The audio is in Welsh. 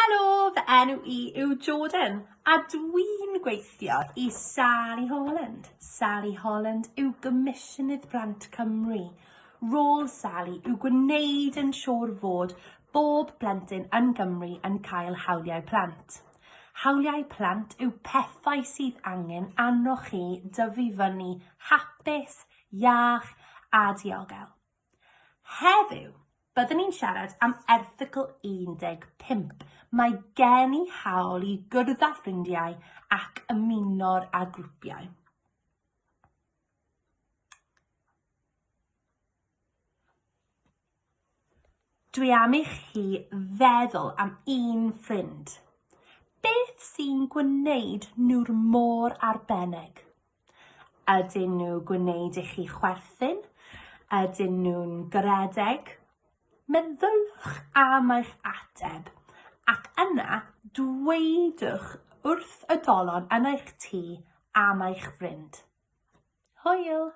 Helo, fy enw i yw Jordan a dwi'n gweithio i Sally Holland. Sally Holland yw Gomisiynydd Plant Cymru. Rôl Sally yw gwneud yn siŵr fod bob plentyn yn Gymru yn cael hawliau plant. Hawliau plant yw pethau sydd angen arnoch chi dyfu fyny hapus, iach a diogel. Heddiw, byddwn ni'n siarad am erthygl 15. Mae gen i hawl i gwrdd â ffrindiau ac ymuno'r â grwpiau. Dwi am i chi feddwl am un ffrind. Beth sy'n gwneud nhw'r mor arbennig? Ydyn nhw gwneud i chi chwerthin? Ydyn nhw'n garedig? Meddyliwch am eich ateb ac yna dweudwch wrth oedolion yn eich tŷ am eich ffrind. Hwyl!